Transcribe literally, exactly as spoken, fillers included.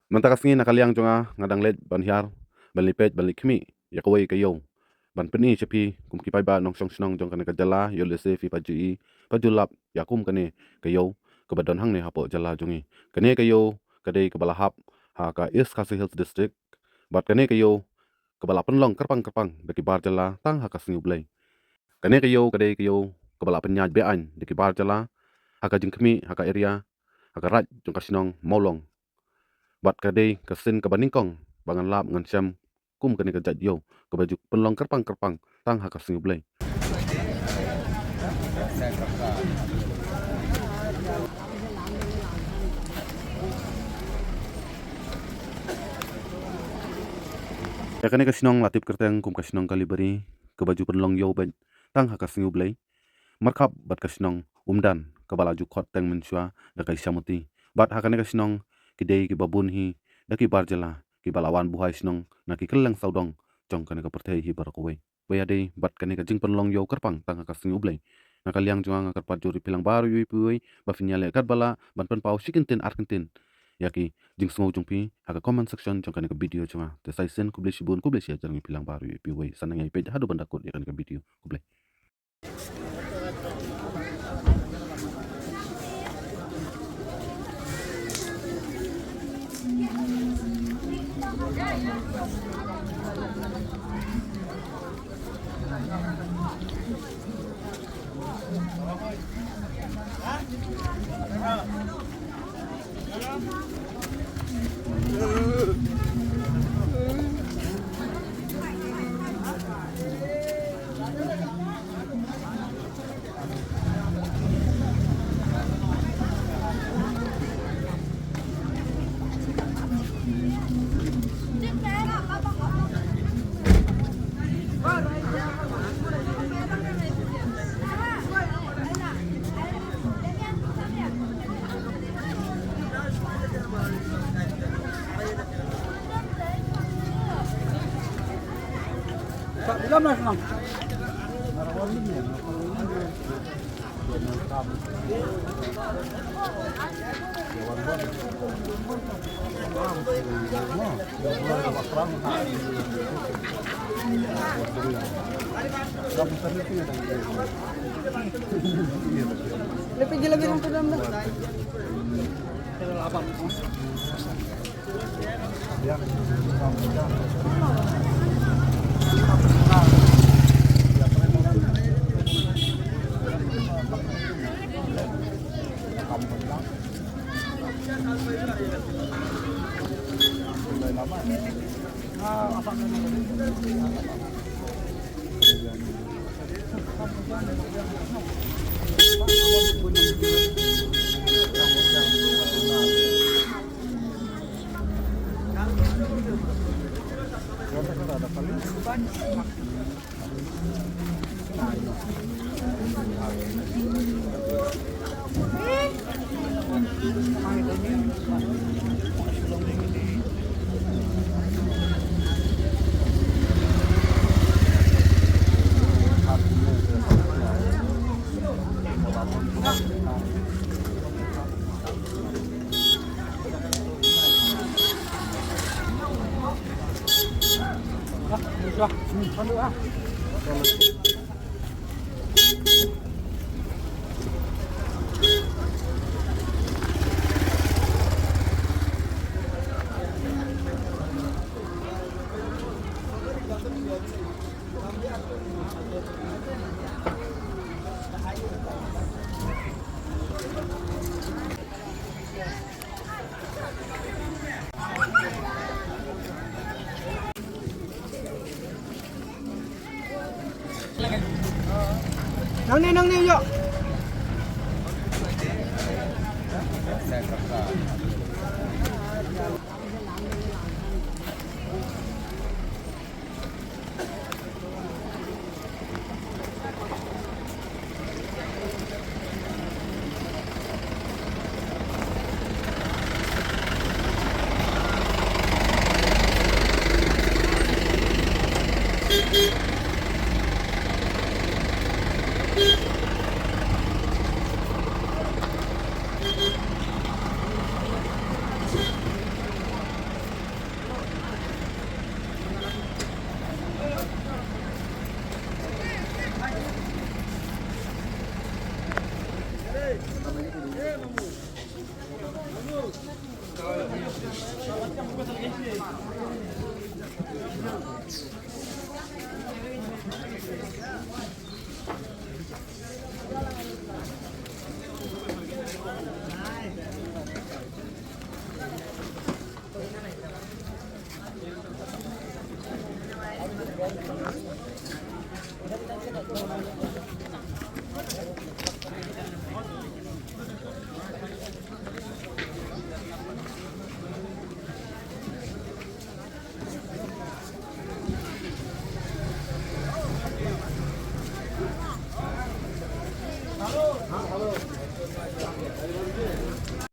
Mynta ka sngi na ka liang jong nga nga dang leit ban hiar, ban leit peit, ban leit khmih ïa kawei ka ïew ban pyni sha phi kum ki paidbah nongshong shnong jong kane ka jylla, ïoh lehse phi pat ju i, pat ju lap ïa kum kane ka ïew kaba don hangne hapoh jylla jong ngi. Kane ka ïew ka dei kaba la hap ha ka East Khasi Hills District, bad kane ka ïew kaba la pynlong kyrpang kyrpang da ki bar jylla tang ha ka sngi U Blei. Kane ka ïew ka dei ka ïew kaba la pynïaid be-aiñ da ki bar jylla ha ka jingkhmih ha ka area, ha ka raid jong ka shnong Mawlong. Bad ka dei ka sien kaba nyngkong ba ngan lap ngan shem kum kane ka jait ïew kaba ju pynlong kyrpang kyrpang tang ha ka sngi U Blei. Ïa kane ka shnong la tip kyrteng kum ka shnong Kalibari, kaba ju pynlong ïew beit tang ha ka sngi U Blei. Markhap bad ka shnong Umdan kaba la ju khot teng mynshuwa da ka Ishamuti. Bad ha kane ka shnong ki dei kiba bun hi da ki bar jylla kiba la wan buhai shnong na ki kylleng sawdong jong kane ka pyrthei hi baroh kawei. Ba ïadei bad kane ka jingpynlong ïew kyrpang tang ha ka sngi U Blei. Na ka liang jong nga nga kyrpad jur ïa phi lang baroh iwei pa iwei ba phin ïaleh katba lah ban pynpaw shi kyntien ar kyntien ïa ki jingsngew jong phi ha ka comment section jong kane ka video jong nga. Te sa shisien khublei shibun, khublei shihajar ngi phi lang baroh iwei pa iwei. Sa nang ïa peit haduh ban da kut ïa kane ka video. Khublei. Lebih jelas bilang ke dalam dah. Nangne, nangne, ïa.